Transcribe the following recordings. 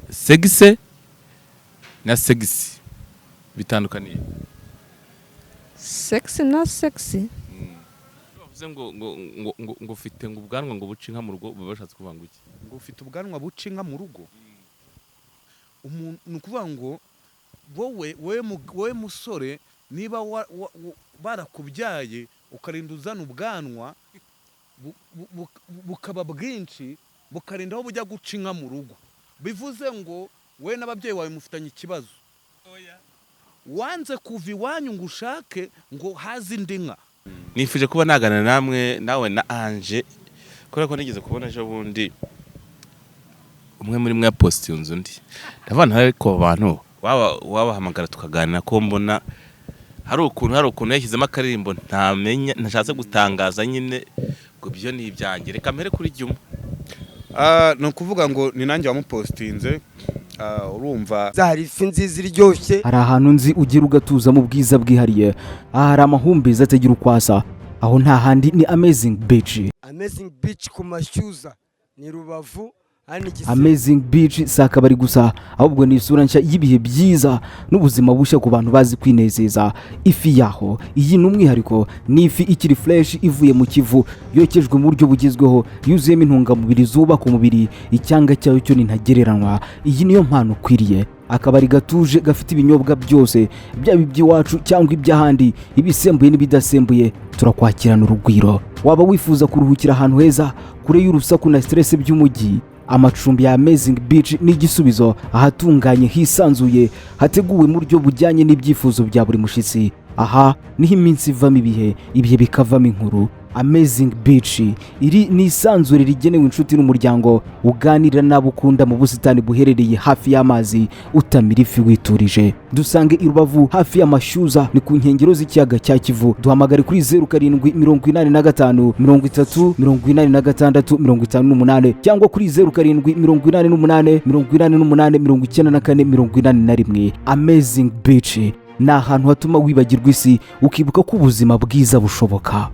Sexe na sexy bitandukaniye? Sex na sexy? Bavuze ngo ufite ngo ubwanwa ngo buce inka mu rugo, baba bashatse kuvuga ngo iki? Ngo ufite ubwanwa buca inka mu rugo, umuntu ni ukuvuga ngo wowe musore, niba barakubyaye ukarinda uzana ubwanwa bukaba bwinshi, bukarinda aho bujya guca inka mu rugo, bivuze ngo wowe n'ababyeyi bawe mufitanye ikibazo. Wanze kuva iwanyu ngo ushake ngo haze indi nka. Nifuje kuba naganira namwe, nawe na Ange, kubera ko nigeze kubona ejo bundi umwe muri mwe yapositinze undi, ndavuga ariko abantu wabahamagara tukaganira, ko mbona hari ukuntu yashyizemo akaririmbo ntamenya, ntashatse gutangaza nyine ngo ibyo ni ibyanjye. Reka mpere kuri Juma. Ah, ni ukuvuga ngo ni nanjye wamupositinze. Ah, urumva. Hari ifi nziza iryoshye. Hari ahantu nzi ugira ugatuza mu bwiza bwihariye. Aha hari amahumbezi atagira uko asa. Aho nta handi, ni Amazing Beach. Amazing Beach ku Mashyuza, ni Rubavu hano Igisebe. Amazing Beach si akabari gusa, ahubwo ni isura nshya y'ibihe byiza n'ubuzima bushya ku bantu bazi kwinezeza. Ifi yaho iyi ni umwihariko, ni ifi ikiri fresh ivuye mu Kivu, yokejwe mu buryo bugezweho, yuzuyemo intungamubiri zubaka umubiri. Icyanga cyayo cyo ni ntagereranywa. Iyi niyo mpano ukwiriye. Akabari gatuje, gafite ibinyobwa byose, byaba iby'iwacu cyangwa iby'ahandi, ibisembuye n'ibidasembuye, turakwakirana urugwiro. Waba wifuza kuruhukira ahantu heza kure y'urusaku na stress by'umujyi? Amacumbi ya Amazing Beach ni igisubizo. Ahatunganye, hisanzuye, hateguwe mu buryo bujyanye n'ibyifuzo bya buri mushyitsi. Aha niho iminsi ivamo ibihe, ibihe bikavamo inkuru. Amazing Beach, iri ni isanzure rigenewe inshuti n'umuryango. Uganira n'abo ukunda mu busitani buherereye hafi y'amazi, utamira ifi witurije. Dusange i Rubavu, hafi y'Amashyuza, ni ku nkengero z'ikiyaga cya Kivu. Duhamagare kuri 0785308658 cyangwa kuri 0788889481. Amazing Beach ni ahantu hatuma wibagirwa isi, ukibuka ko ubuzima bwiza bushoboka.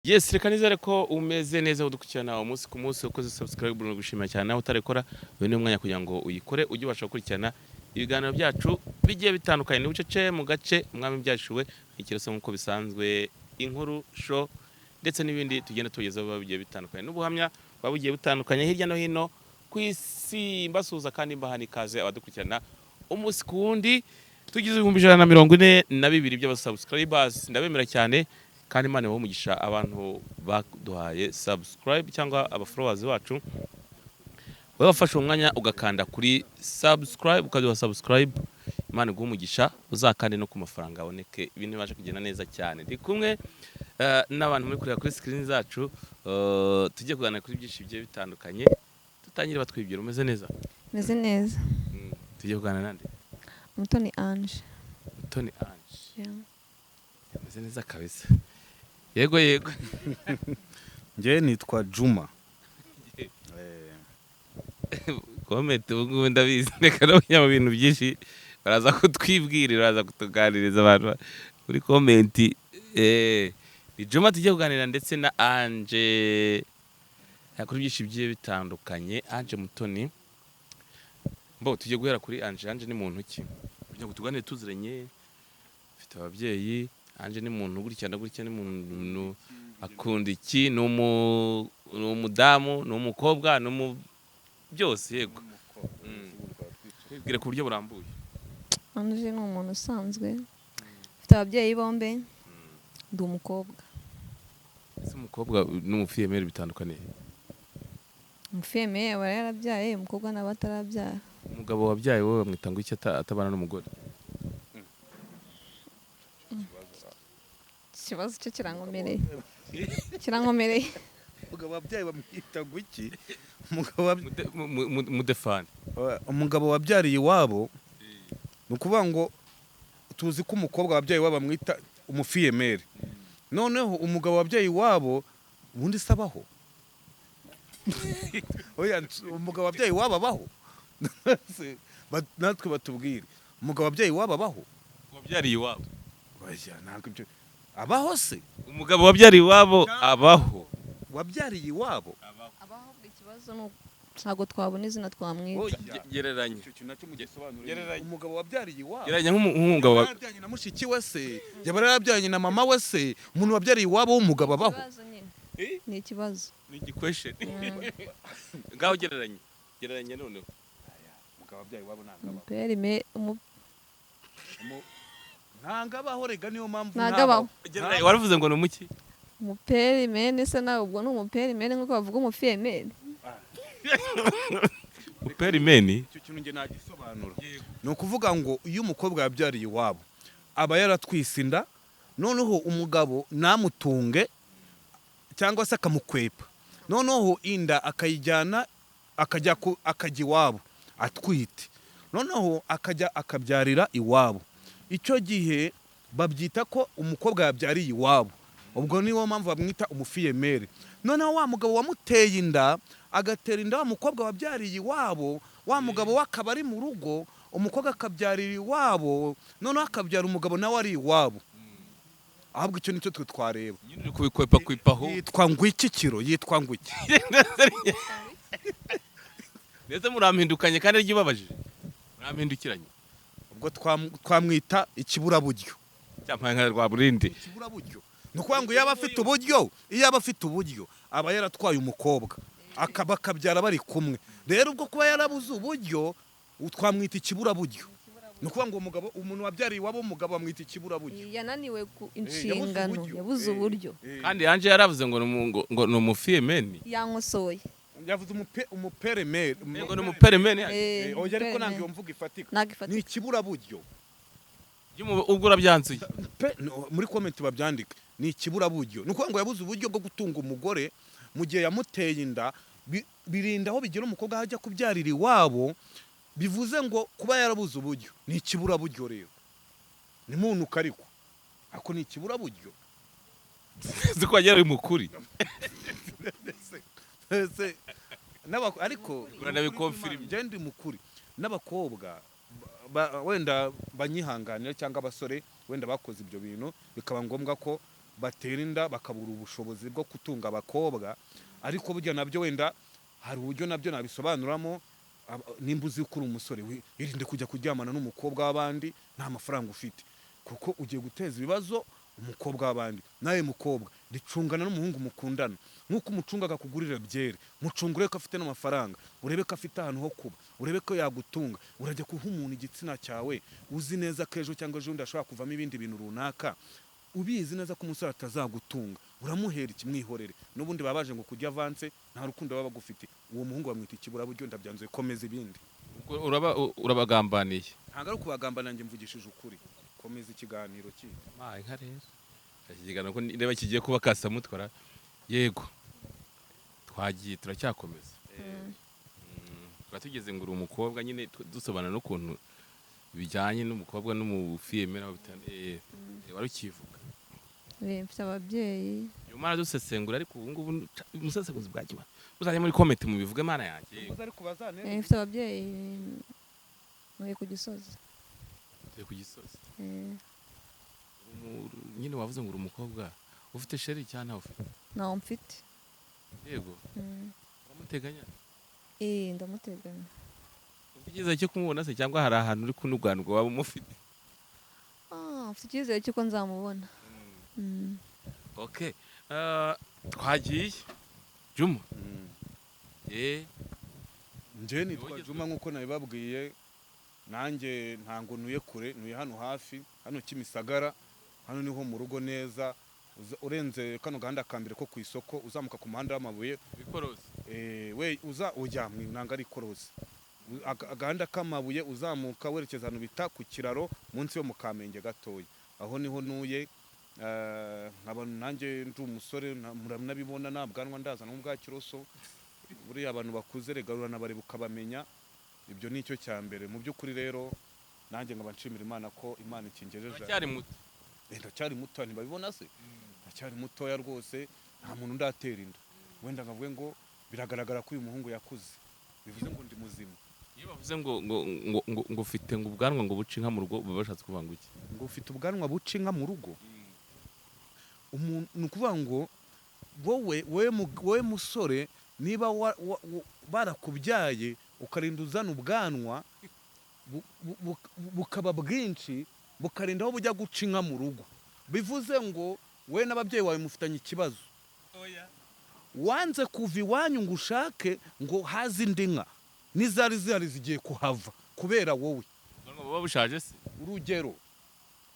Yes, reka nizere ko umeze neza, udukurikirana umunsi ku munsi, ukoze subscribe no gushima cyane. Nawe utarekora, uyu ni umwanya kugira ngo uyikore, ujye ubasha gukurikirana ibiganiro byacu bigiye bitandukanye. Ni bucece mu gace umwami byashuwe ikirose nk'uko bisanzwe, inkuru, show ndetse n'ibindi tugenda tugezaho biba bigiye bitandukanye, n'ubuhamya buba bugiye butandukanye hirya no hino ku isi. Mbasuhuza kandi mbaha n'ikaze abadukurikirana umunsi ku wundi. Tugize 142,000 by'abasubscribers. Ndabemera cyane kandi Imana ibahe umugisha, abantu baduhaye subscribe cyangwa abafollowers bacu. Wowe wafashe umwanya ugakanda kuri subscribe, ukaduha subscribe, Imana iguhe umugisha, uzakande no ku mafaranga aboneke, ibintu bibashe kugenda neza cyane. Ndi kumwe n'abantu muri kureba kuri screen zacu, tujye kuganira kuri byinshi bigiye bitandukanye. Tutangire batwibwira. Umeze neza? Meze neza. Tujye kuganira nande? Mutoni Ange. Mutoni Ange. Yeah. Ameze neza kabisa, yego. Njye nitwa Juma. Comment ubu ngubu ndabizi, reka no mu bintu byinshi baraza kutwibwirira, baraza kutuganiriza abantu muri comment. Ni Juma tujye kuganira ndetse na Ange kuri byinshi bigiye bitandukanye. Ange Mutoni, mbo tujye guhera kuri Ange. Ange ni muntu ki, kugira ngo tuganire tuziranye? Ufite ababyeyi? Ange ni muntu gutya na gutya, ni muntu akunda iki, ni umudamu, ni umukobwa, ni umu byose? Yego. Twibwire ku buryo burambuye. Ange ni umuntu usanzwe, ufite ababyeyi bombi, ndi umukobwa. Ese umukobwa n'umufille-mère bitandukaniye? Umufille-mère aba yarabyaye, umukobwa nawe atarabyara. Umugabo wabyaye wowe bamwita ngo iki atabana n'umugore? Ikibazo cyo kirankomereye, kirankomereye. Umugabo wabyaye bamwita ngo iki? Umugabo Mudefani. Umugabo wabyariye iwabo, ni ukuvuga ngo tuzi ko umukobwa wabyaye iwabo bamwita umufille-mère. Noneho umugabo wabyaye iwabo ubundi se abaho? Oya, umugabo wabyaye iwabo abaho? Natwe batubwire, umugabo wabyaye iwabo abaho? Wabyariye iwabo. Oya, ntabwo ibyo abaho se. Umugabo wabyariye iwabo abaho. Wabyariye iwabo. Abaho. Ikibazo ni Ntabwo twabona izina twamwita. Oya. Gereranya. Icyo kintu nacyo mugisobanure. Gereranya. Umugabo wabyariye iwabo Gereranya nk'umugabo yaba yarabyaranye na mushiki we se, yaba yarabyaranye na mama we se, umuntu wabyariye iwabo w'umugabo abaho? Ikibazo nyine. Eh? Ni ikibazo. Ni igikwesheni. Ngaho gereranya, gereranya noneho. Umugabo wabyaye iwabo ntabwo abaho. Ntabwo abaho rega, niyo mpamvu. Ntabwo abaho. Gereranya, waravuze ngo ni umuki? Umuperimene se nawe ubwo ni umuperimene nk'uko bavuga umufiyemeri? Uperimeni. Icyo kintu njye nagisobanura. Ni ukuvuga ngo iyo umukobwa yabyariye iwabo aba yaratwise inda, noneho umugabo namutunge cyangwa se akamukwepa, noneho inda akayijyana, akajya iwabo atwite, noneho akajya akabyarira iwabo. Icyo gihe babyita ko umukobwa yabyariye iwabo, ubwo niyo mpamvu bamwita umufiyemeri. Noneho wa mugabo wamuteye inda agatera inda wa mukobwa wabyariye iwabo, wa mugabo we akaba ari mu rugo, umukobwa akabyarira iwabo, noneho akabyara umugabo nawe ari iwabo. Ahubwo icyo nicyo twe twareba. Nyine uri kubikwepa kwipaho. Yitwa ngo iki kiro? Yitwa ngo iki? Ndetse murampindukanye kandi aryo ubabajije, murampindukiranye. Ubwo twamwita ikiburaburyo. Cyampaye nka rwa burindi. Ikiburaburyo ni ukuvuga ngo iyo aba afite uburyo, iyo aba afite uburyo aba yaratwaye umukobwa akaba akabyara bari kumwe. Rero ubwo kuba yarabuze uburyo, twamwita ikiburaburyo. Ni ukuvuga ngo umugabo, umuntu wabyariye iwabo w'umugabo bamwita ikiburaburyo. Yananiwe ku Yabuze inshingano. uburyo. Yabuze uburyo. Kandi yanje yaravuze ngo ngo ni umufiyemeni. Yankosoye. Yavuze umuperemeri. Ngo ni umuperimeni. Oya, ariko Umuperemeri. ntabwo iyo mvugo ifatika. Ntabwo ifatika. Ni ikiburaburyo. Ubwo urabyanzuye. Pe no, muri comment babyandika, ni ikiburaburyo. Ni ukuvuga ngo yabuze uburyo bwo gutunga umugore mu gihe yamuteye inda, birinda aho bigera umukobwa aho ajya kubyarira iwabo. Bivuze ngo kuba yarabuze uburyo ni ikiburaburyo. Rero ni munuka, ariko ako ni ikiburaburyo. Uzi ko wagera uri mukuri. Ese, ariko Uranabikonfirima. Njye ndi mukuri. N'abakobwa wenda banyihanganira, cyangwa abasore wenda bakoze ibyo bintu bikaba ngombwa ko batera inda bakabura ubushobozi bwo gutunga abakobwa. Ariko burya nabyo wenda hari uburyo nabyo nabisobanuramo. Nimba uzi ko uri umusore, irinde kujya kuryamana n'umukobwa w'abandi nta mafaranga ufite, kuko ugiye guteza ibibazo umukobwa w'abandi. Nawe mukobwa, ricungana n'umuhungu mukundana nk'uko umucunga akakugurira byeri, mucungure ko afite n'amafaranga, urebe ko afite ahantu ho kuba, urebe ko yagutunga. Urajya kuha umuntu igitsina cyawe uzi neza ko ejo cyangwa ejo bundi hashobora kuvamo ibindi bintu runaka, ubizi neza ko umusore atazagutunga. Uramuhera ikimwihorere, n'ubundi baba baje ngo kurya avance, nta rukundo baba bagufite. Uwo muhungu bamwita ikiburaburyo. Ndabyanzuye, komeza ibindi. Ubwo urabagambaniye. Ntabwo ari ukubagambana, njye mvugishije ukuri. Komeza ikiganiro kindi. Maye nka rero iki kiganiro ko niba kigiye kuba kasamutwara. Yego, twagiye, turacyakomeza. Tukaba tugeze ngo uri umukobwa nyine, dusobanura n'ukuntu bijyanye n'umukobwa n'umufiyemera aho wari ukivuga. Mfite ababyeyi. Nyuma aradusesengura, ariko ubu ngubu umusesenguzi bwa kiba muzajya muri comment mubivuge, Mana yanjye. Ariko bazane. Mfite ababyeyi, ntuye ku Gisozi. Tuye ku Gisozi. Nyine wavuze ngo uri umukobwa ufite chéri cyangwa ntawe ufite? Ntawo mfite. Yego. Uramuteganya? Eh, ndamuteganya. Ufite icyizere cyo kumubona se, cyangwa hari ahantu uri kunuganurwa waba umufite? Ah, mfite icyizere cy'uko nzamubona. Okay. Twagiye Juma. Njye nitwa Wigeze- Juma nk'uko nabibabwiye. Nanjye ntabwo ntuye kure, ntuye hano hafi, hano Kimisagara, hano niho mu rugo neza. Urenze kano gahanda ka mbere ko ku isoko, uzamuka ku muhanda w'amabuye. Ikorosi. We uza ujya mu ntabwo ari ikorosi. Agahanda k'amabuye uzamuka werekeza ahantu bita ku kiraro, munsi yo mu Kamenge gatoya, aho niho ntuye. Nkaba nanjye ndi umusore, muranabibona, nta bwanwa ndazana nk'ubwa kiroso. Buriya abantu bakuze rega uranabareba ukabamenya. Ibyo ni icyo cya mbere mu by'ukuri. Rero nanjye nkaba nshimira Imana ko Imana ikingejeje. Uracyari muto. Ndacyari muto, ntibabibona se? Ndacyari mutoya rwose, nta muntu ndatera inda wenda nkavuge ngo biragaragara ko uyu muhungu yakuze, bivuze ngo ndi muzima. Iyo bavuze ngo ufite ngo ubwanwa ngo buce inka mu rugo, baba bashatse kuvuga ngo iki? Ngo ufite ubwanwa buca inka mu rugo, umuntu ni ukuvuga ngo wowe musore. Niba barakubyaye ukarinda uzana ubwanwa bukaba bwinshi, bukarinda aho bujya guca inka mu rugo, bivuze ngo we n'ababyeyi bawe mufitanye ikibazo. Wanze kuva iwanyu ngo ushake ngo haze indi nka, n'izari zihari zigiye kuhava kubera wowe. Ubwanwa buba bushaje se? Urugero,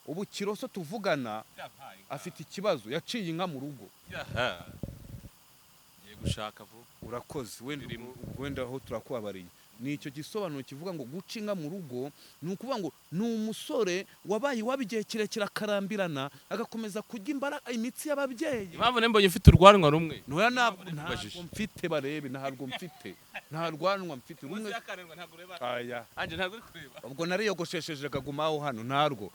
ubu Kiroso tuvugana afite ikibazo, yaciye inka mu rugo. Yaha. Ngiye gushaka vuba. Urakoze, wenda Birimo. Wenda aho turakubabariye ni icyo gisobanuro kivuga ngo guca inka mu rugo ni ukuvuga ngo ni umusore wabaye iwabo igihe kirekire, akarambirana, agakomeza kurya imbaraga, imitsi y'ababyeyi. Impamvu nembonye ufite urwanwa rumwe. Ntoya, ntabwo Nabibajije. Ntabwo mfite, barebe, ntabwo mfite, nta rwanwa mfite rumwe. Ntabwo ureba. Aya. Anje ntabwo uri kureba. Ubwo nariyogoshesheje kagumaho hano ntarwo.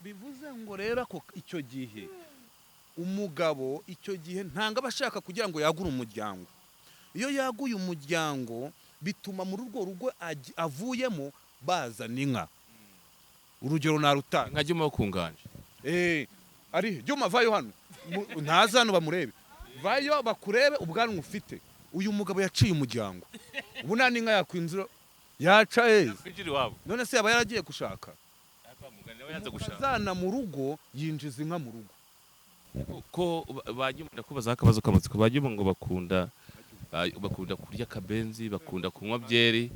Bivuze ngo rero ako icyo gihe umugabo, icyo gihe ntanga aba ashaka kugira ngo yagure umuryango. Iyo yaguye umuryango, bituma muri urwo rugo avuyemo bazana inka. Urugero narutanga. Nka Juma wo kunganje. Eh, ari Juma, vayo hano. Ntaza hano bamurebe, vayo bakurebe ubwanwa ufite. Uyu mugabo yaciye umuryango, ubu nta n'inka yakwinjira, yaca heza. Kwinjira iwabo. None se yaba yaragiye gushaka? Nawe yanze gushaka. Umukazana mu rugo yinjiza inka mu rugo. Ko bajya ndakubaza akabazo k'amatsiko, bajya ngo bakunda kurya akabenzi, bakunda kunywa byeri.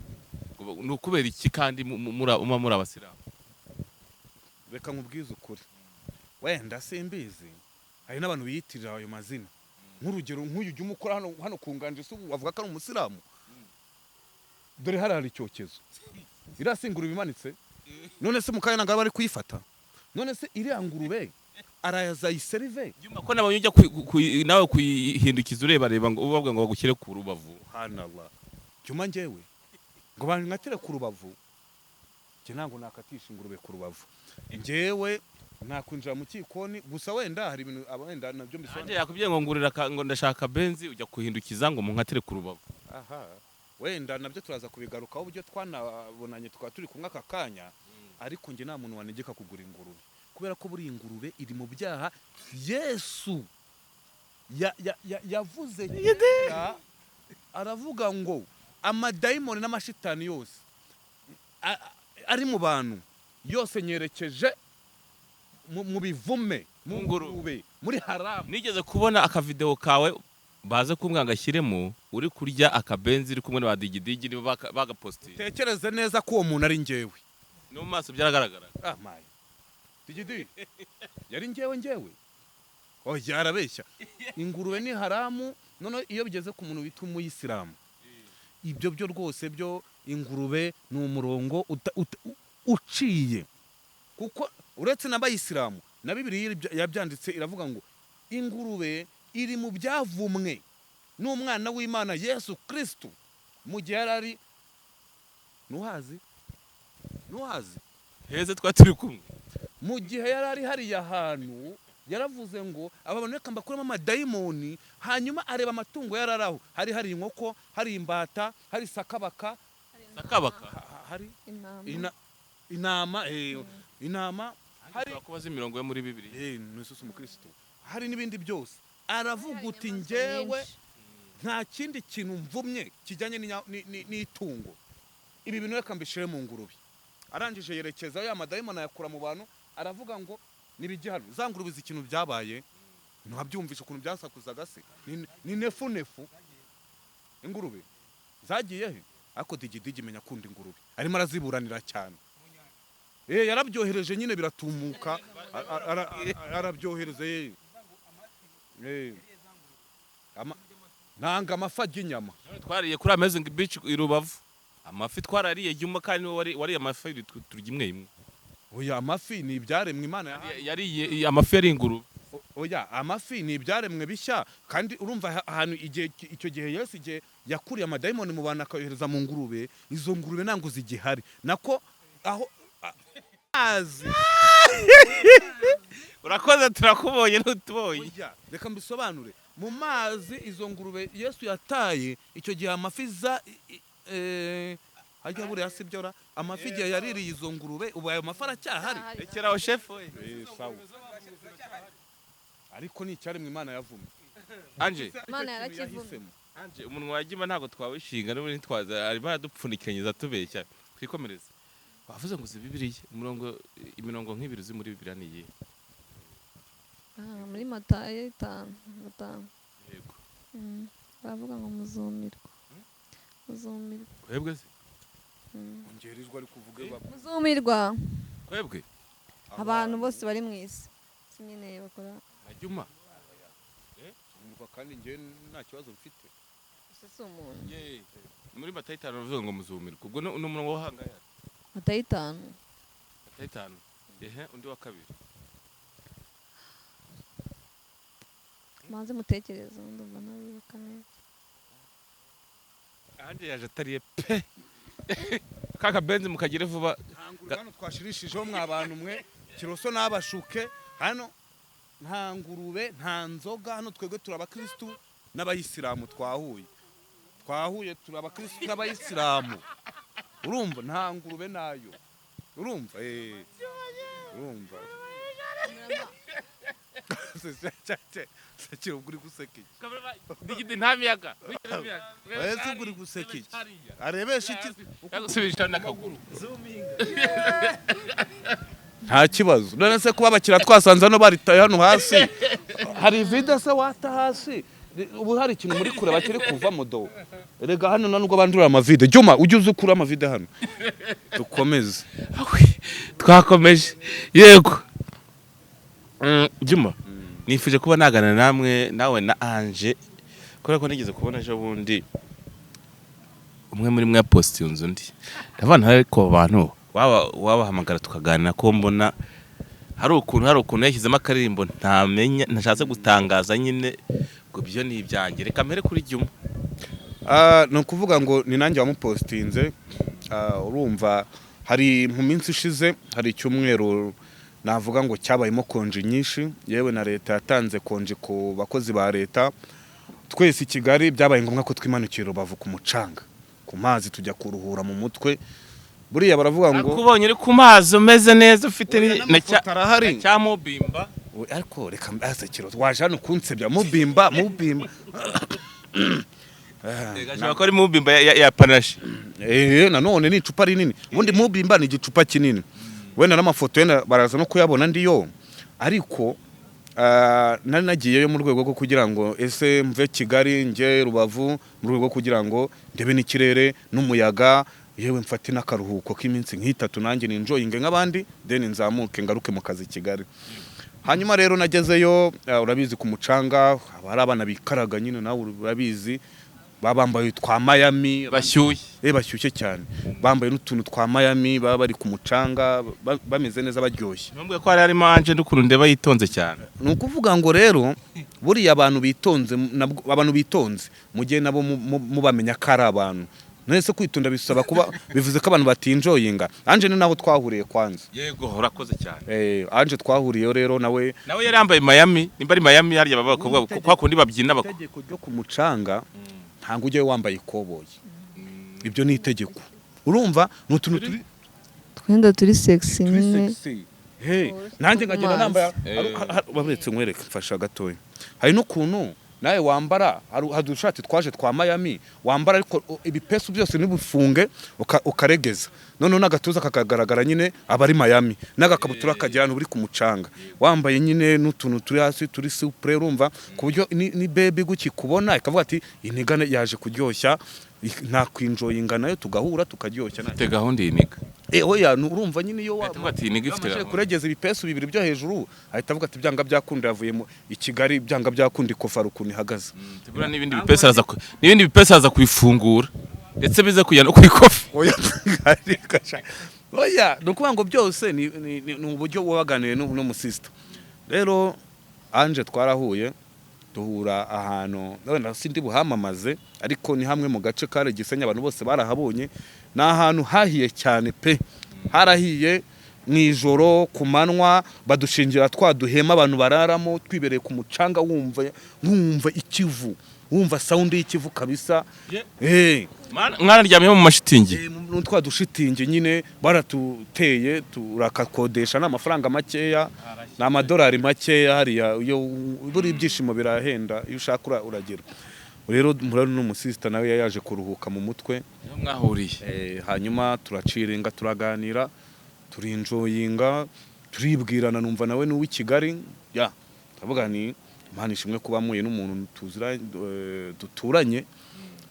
Ngo ni ukubera iki kandi muba muri abasilamu? Reka nkubwize ukuri, wenda simbizi, hari n'abantu biyitirira ayo mazina. Nk'urugero, nk'uyu ujya umukora hano hano ku Nganje, se ubu wavuga ko ari umusilamu? Dore hariya hari icyokezo, iriya si ingurube imanitse? None se mu kanya ntabwo bari kuyifata? None se iriya ngurube araza ayiserive? Juma, ko nabonye ujya nawe kuyihindukiza, ureba reba ngo ubavuga ngo bagushyire ku rubavu. Subhanallah, Juma, njyewe ngo bankatire ku rubavu? Njye ntabwo nakatisha ingurube ku rubavu. Njyewe nakwinjira mu kikoni gusa, wenda hari ibintu aba wenda nabyo Nanjye mbisobanura. Yakubwiye ngo ngurira ngo ndashaka benzi, ujya kuhindukiza ngo munkatire ku rubavu. Aha, wenda nabyo turaza kubigarukaho, uburyo twanabonanye tukaba turi kumwe aka kanya. Ariko njye nta muntu wanegeka kugura ingurube, kubera ko buriya ingurube iri mu byaha Yesu yavuze kera. Aravuga ngo amadayimoni n'amashitani yose ari mu bantu yose nyerekeje mu bivume, mu Mu ngurube. ngurube, muri haramu. Nigeze kubona akavideo kawe, baze kumbwira ngo ashyiremo, uri kurya akabenzi, uri kumwe na ba Digidigi, nibo bagapostinze. Tekereze neza ko uwo muntu ari njyewe. No mu maso byaragaragara. Ah mayi, Digidi, yari njyewe? Njyewe oya, arabeshya. Ingurube ni haramu. None iyo bigeze ku muntu witwa umuyisilamu, ibyo byo rwose byo ingurube ni umurongo uciye, kuko uretse n'abayisilamu, na Bibiliya yabyanditse, iravuga ngo ingurube iri mu byavumwe n'umwana w'Imana Yesu Kristu mu gihe yari ari, ntuhazi, ntuhazi? Heze twari turi kumwe. Mu gihe yari ari hariya hantu, yaravuze ngo aba bantu reka mbakuremo amadayimoni. Hanyuma areba amatungo yari ari aho, hari inkoko, hari imbata, hari sakabaka. Sakabaka. Hari Intama. Intama, intama, hari Kubaza imirongo yo muri Bibiliya. Ni umukristo, hari n'ibindi byose. Aravuga Hari uti inyamaswa njyewe nyinshi. Nta kindi kintu mvumye kijyanye n'itungo, ibi bintu reka mbishyire mu ngurube. Arangije yerekeza ya madayimoni, ayakura mu bantu, aravuga ngo nibijye hano. Za ngurube izi ikintu byabaye, ntiwabyumvishe ukuntu byasakuzaga se? Ni nefu nefu. Ingurube zagiye he? Ariko Digidigi menya akunda ingurube, arimo araziburanira cyane. Yarabyohereje nyine biratumuka, arabyohereza. Nanga amafi ajya inyama. Twariye kuri Amazing Beach i Rubavu amafi, twarariye Juma, kandi niwe wariye amafi, turya imwe imwe. Oya, amafi ni ibyaremwe Imana yahaye. Yariye amafi, yari ingurube. Oya, amafi ni ibyaremwe bishya. Kandi urumva ahantu igihe icyo gihe Yesu igihe yakuriye amadayimoni mu bantu akayohereza mu ngurube, izo ngurube ntabwo zigihari nako aho azi. Urakoze, turakubonye ntutubonye. Oya, reka mbisobanure. Mu mazi izo ngurube Yesu yataye icyo gihe, amafi za harya buriya si byo ra? Amafi igihe yaririye izo ngurube, ubu ayo mafi aracyahari. Ahari. Rekeraho shefu we. Sawa, ariko ni icyaremwe Imana yavumye. Anje. Imana yarakivumye. Anje, umunwa wa Juma ntabwo twawishinga n'ubundi ntitwaza, arimo aradupfundikanyiriza tubeshya. Twikomereze. Wavuze ngo uzi Bibiliya, umurongo, imirongo nk'ibiri uzi muri Bibiliya ni iyihe? Ah, muri Matayo 5 5. Yego. Baravuga ngo muzumirwa, muzumirwa. Twebwe se? Ongera ijwi, ari kuvuga. Muzumirwa. Twebwe? Abantu bose bari mu isi, si nyine bakora. Na Juma. Umva, kandi njye nta kibazo mfite. Ese si umuntu? Ye, muri Matayo 5 baravuga ngo muzumirwa. Ubwo ni umurongo wo hangaya? Matayo 5. Matayo 5, ehe, undi wa kabiri. Manze mutekereza, ndumva ntabibuka neza. Anje yaje atariye pe. Kaka benzi mukagire vuba. Nta ngurube hano twashirishijeho, mwa bantu mwe. Kiroso n'abashuke hano, nta ngurube, nta nzoga hano. Twebwe turi abakirisitu n'abayisilamu, twahuye, turi abakirisitu n'abayisilamu. Urumva, nta ngurube nayo, urumva, urumva. Sakira, ubwo uri guseka iki? Digidi, nta miyaga. Ese ubwo uri guseka iki? Arebesha iki? Yagusubisha n'akaguru. Nta kibazo. None se kuba abakiriya twasanze hano baritaye hano hasi, hari vide se wata hasi? Ubu hari ikintu muri kureba kiri kuvamo? Do rega hano nta nubwo bandura amavide. Juma, ujye uza ukura amavide hano, dukomeze. Twakomeje, yego. Juma, nifuje kuba nagana namwe, nawe na Anje, kubera ko nigeze kubona ejo bundi umwe muri mwe yapositiye inzu undi, ndabona ariko abantu waba wabahamagara tukaganira, ko mbona hari ukuntu yashyizemo akaririmbo ntamenya, ntashatse gutangaza nyine ngo ibyo ni ibyanjye. Reka mpere kuri Juma. Ah, ni ukuvuga ngo ni nanjye wamupostinze. Ah, urumva, hari mu minsi ishize, hari icyumweru navuga ngo cyabayemo konji nyinshi, yewe na leta yatanze konji ku bakozi ba leta. Twese i Kigali byabaye ngombwa ko twimanukira Rubavu ku mucanga, ku mazi, tujya kuruhura mu mutwe. Buriya baravuga ngo Akubonye uri ku mazi umeze neza, ufite Oya, na cya n'amafoto arahari. Na cya mubimba. We, ariko reka asekiro, waje hano kunsebya. Mubimba, mubimba. Gashobora ko ari mubimba ya panache. Eh, nanone ni icupa rinini. Ubundi mubimba ni igicupa kinini. Wenda n'amafoto yenda baraza no kuyabona ndiyo. Ariko nari nagiyeyo mu rwego rwo kugira ngo ese mve Kigali njye Rubavu, mu rwego rwo kugira ngo ndebe n'ikirere n'umuyaga, yewe mfate n'akaruhuko k'iminsi nk'itatu, nanjye ninjoyinge nk'abandi, then nzamuke ngaruke mu kazi Kigali. Hanyuma rero nagezeyo, urabizi ku mucanga haba hari abana bikaraga nyine, nawe urabizi, baba bambaye twa Miami. Bashyushye. Bashyushye cyane, bambaye n'utuntu twa Miami, baba bari ku mucanga, bameze neza, baryoshye. Ntumbwe ko hari harimo Anje n'ukuntu ndeba yitonze cyane. Ni ukuvuga ngo rero buriya abantu bitonze, abantu bitonze mujye nabo mubamenya ko ari abantu. None se kwitonda bisaba kuba bivuze ko abantu batinjoyinga? Anje ni naho twahuriye kwanza. Yego, urakoze cyane. Anje twahuriyeyo rero nawe. Nawe yari yambaye Miami, nimba ari Miami harya baba abakobwa kwa kundi babyina Itegeko ryo ku mucanga, ntabwo ujyayo wambaye ikoboyi, ibyo ni itegeko. Urumva, ni utuntu turi Twenda turi sexy turi nyine. Sexy. Hey, nanjye nkagenda nambaye Babiretse nkwereke, mfasha gatoya. Hari n'ukuntu nawe wambara, hari udushati twaje twa Miami wambara, ariko ibipesu byose ntibufunge, ukaregeza, noneho n'agatuza kakagaragara nyine, aba ari Miami, n'agakabutura kagera uri ku mucanga wambaye nyine n'utuntu turi hasi turi souple. Urumva, ku buryo ni baby gukikubona ikavuga ati inigane yaje kuryoshya, nakwinjoyinga nayo, tugahura tukaryoshya. Ifite gahunda iyi nigga. Oya, urumva nyine iyo Ahita avuga ati, "Iyi nigga ifite wamajije gahunda." kuregeza ibipesu bibiri byo hejuru, ahita avuga ati byanga byakunda yavuye mu i Kigali, byanga byakunda ikofara ukuntu ihagaze. Tugura n'ibindi bipesi araza n'ibindi bipesi araza kubifungura, ndetse bize kujya no ku ikofi. Oya, ariko oya, ni ukuvuga ngo byose ni uburyo waganiriye n'umusista. Rero Anje twarahuye, duhura ahantu wenda sindi buhamamaze, ariko ni hamwe mu gace kari Gisenyi, abantu bose barahabonye. Ni ahantu hahiye cyane pe, harahiye mu ijoro, ku manywa badushingira twa duhema abantu bararamo, twibereye ku mucanga, wumva ikivu, wumva sound y'ikivu kabisa. Mwanaryamyeho mu mashitingi? Mu twa dushitingi nyine baratuteye, turakakodesha n'amafaranga makeya. Ni amadolari makeya hariya. Iyo buri ibyishimo birahenda, iyo ushaka uragira. Rero murano n'umusista nawe yari yaje kuruhuka mu mutwe. Niho mwahuriye? Hanyuma turaciringa, turaganira, turinjoyinga, turibwirana, numva nawe ni uw'i Kigali. Ya ndavuga ni Imana ishimwe kuba muye n'umuntu duturanye,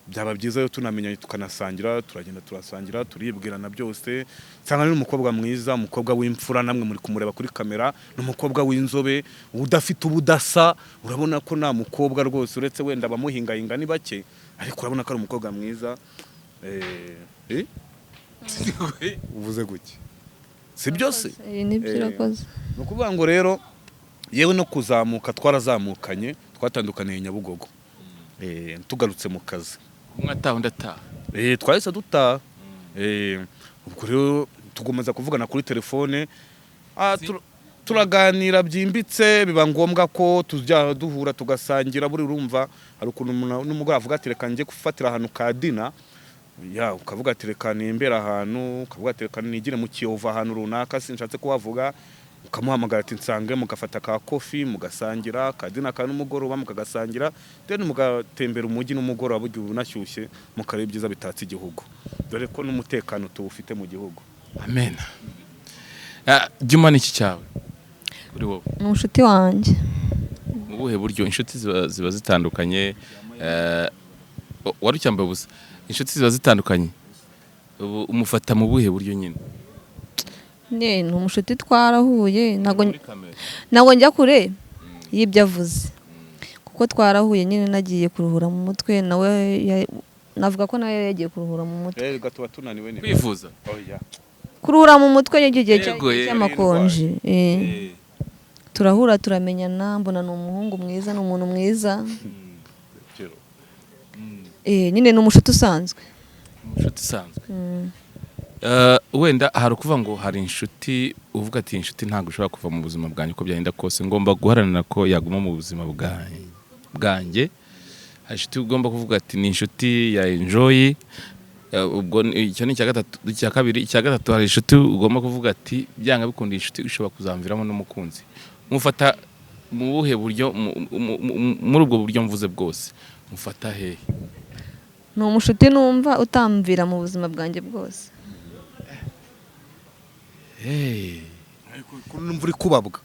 byaba byiza iyo tunamenyanye tukanasangira. Turagenda, turasangira, turibwirana byose, nsanga ni umukobwa mwiza, umukobwa w'imfura. Namwe muri kumureba kuri kamera, ni umukobwa w'inzobe udafite ubudasa. Urabona ko nta mukobwa rwose, uretse wenda abamuhingahinga ni bake, ariko urabona ko ari umukobwa mwiza. Uvuze guki? Si byose? Nibyo. Urakoze. Ni ukuvuga ngo rero yewe no kuzamuka twarazamukanye, twatandukaniye Nyabugogo. Tugarutse mu kazi. Umwe ataha, undi ataha. Twahise dutaha. Ubwo rero tugomeza kuvugana kuri telefone. Turaganira byimbitse, biba ngombwa ko tujya duhura tugasangira. Buri urumva hari ukuntu umuntu n'umugore avuga ati: "Reka njye gufatira ahantu ka dinner." Ya ukavuga ati: "Reka nembere ahantu", ukavuga ati: "Reka nigire mu Kiyovu ahantu runaka", sinshatse kuhavuga. Ukamuhamagara ati: "Nsange", mugafata ka coffee, mugasangira ka dinner ka nimugoroba, mukagasangira, then mugatembera umujyi n'umugoroba bugiye unashyushye, mukareba ibyiza bitatse igihugu, dore ko n'umutekano tuwufite mu gihugu. Amen. Juma, ni iki cyawe kuri wowe? Ni umushuti wanjye. Mu buhe buryo? Inshuti ziba zitandukanye. Wari ucyambaye ubusa. Inshuti ziba zitandukanye, ubu umufata mu buhe buryo nyine? Ni umushuti, twarahuye, ntabwo Muri kamera. ntabwo njya kure y'ibyo avuze, kuko twarahuye nyine nagiye kuruhura mu mutwe, nawe navuga ko nawe yari yagiye kuruhura mu mutwe. Rero tuba tunaniwe ni Kwivuza? Oya. Kuruhura mu mutwe n'icyo gihe Yego, yego. cy'amakonji. Turahura, turamenyana, mbona ni umuhungu mwiza, ni umuntu mwiza. Nyine ni umushuti usanzwe. Inshuti isanzwe. Wenda hari ukuvuga ngo hari inshuti uvuga ati: "Inshuti ntabwo ishobora kuva mu buzima bwanjye uko byagenda kose, ngomba guharanira ko yaguma mu buzima bwanjye." Hari inshuti ugomba kuvuga ati: "Ni inshuti ya enjoy." Ubwo icyo ni icya gatatu, icya kabiri. Icya gatatu, hari inshuti ugomba kuvuga ati: "Byanga bikunda iyi inshuti ishobora kuzamviramo n'umukunzi." Mufata mu buhe buryo muri ubwo buryo mvuze bwose? Mufata hehe? Ni umushuti numva utamvira mu buzima bwanjye bwose. Hey. Ko numva uri kubabwa,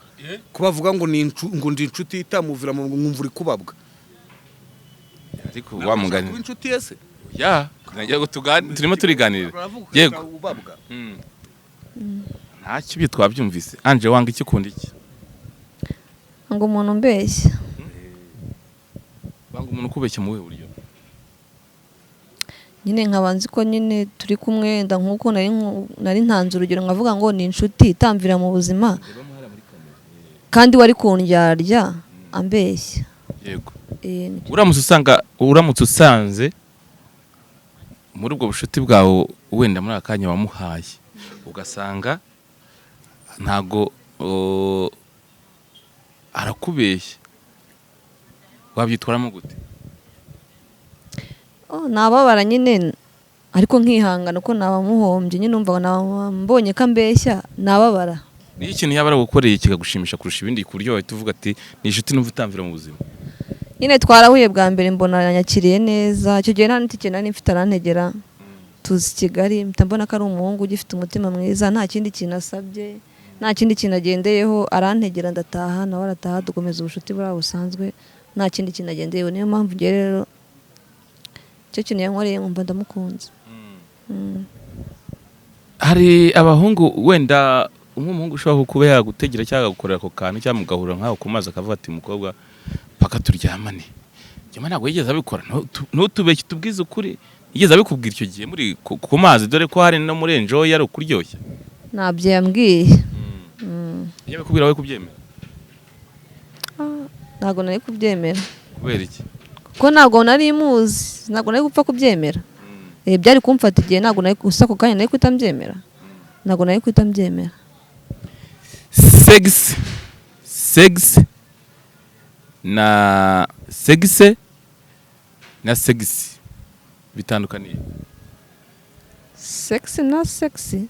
kubavuga ngo ni ngo ndi inshuti itamuvira mu, nkumva uri kubabwa. Ariko wa mugani Kuba inshuti ye se? Ya, nagira ngo turimo turiganirira. Uravuga Yego. ukahita ubabwa. Ntacyo, ibyo twabyumvise. Anje, wanga iki, ukunda iki? Ngo umuntu umbeshya. Wanga umuntu ukubeshya mu buhe buryo? Nyine nkaba nzi ko nyine turi kumwe, wenda nk'uko nari ntanze urugero nkavuga ngo ni inshuti itamvira mu buzima, kandi wari kundyarya ambeshya. Yego. Eh. Uramutse usanze muri ubwo bushuti bwawe, wenda muri aka kanya wamuhaye, ugasanga ntago arakubeshya, wabyitwaramo gute? Oh, nababara nyine, ariko nkihangana ko naba muhombye nyine. Numva naba mbonye ko ambeshya, nababara. Niyo ikintu yaba aragukoreye kikagushimisha kurusha ibindi, ku buryo wahita uvuga ati: "Ni inshuti numva utamvira mu buzima"? Nyine twarahuye bwa mbere, mbona yanyakiriye neza. Icyo gihe nta n'itike nari mfite, arantegera tuzi Kigali, mpita mbona ko ari umuhungu ugifite umutima mwiza, nta kindi kintu asabye, nta kindi kintu agendeyeho. Arantegera ndataha, nawe arataha, dukomeza ubucuti buriya busanzwe, nta kindi kintu agendeyeho. Niyo mpamvu njye rero icyo kintu yankoreye nkumva ndamukunze. Hari abahungu, wenda nk'umuhungu ushobora kuba yagutegera cyangwa agakorera ako kantu, cyangwa mugahura nk'aho ku mazi, akavuga ati: "Umukobwa paka turyamane." Nyuma ntabwo yigeze abikora? Ntutubeshye, tubwize ukuri, yigeze abikubwira icyo gihe muri ku mazi, dore ko hari no muri enjoy, ari ukuryoshya? Ntabyo yambwiye. Iyo abikubwira wowe kubyemera? Ah, ntabwo nari kubyemera. Kubera iki? Kuko ntabwo nari muzi, ntabwo nari gupfa kubyemera. Byari kumfata igihe, ntabwo nari gusa ako kanya nari guhita mbyemera, ntabwo nari guhita mbyemera. Sex, sex na sexe na sexy bitandukaniye? Sex na sexy.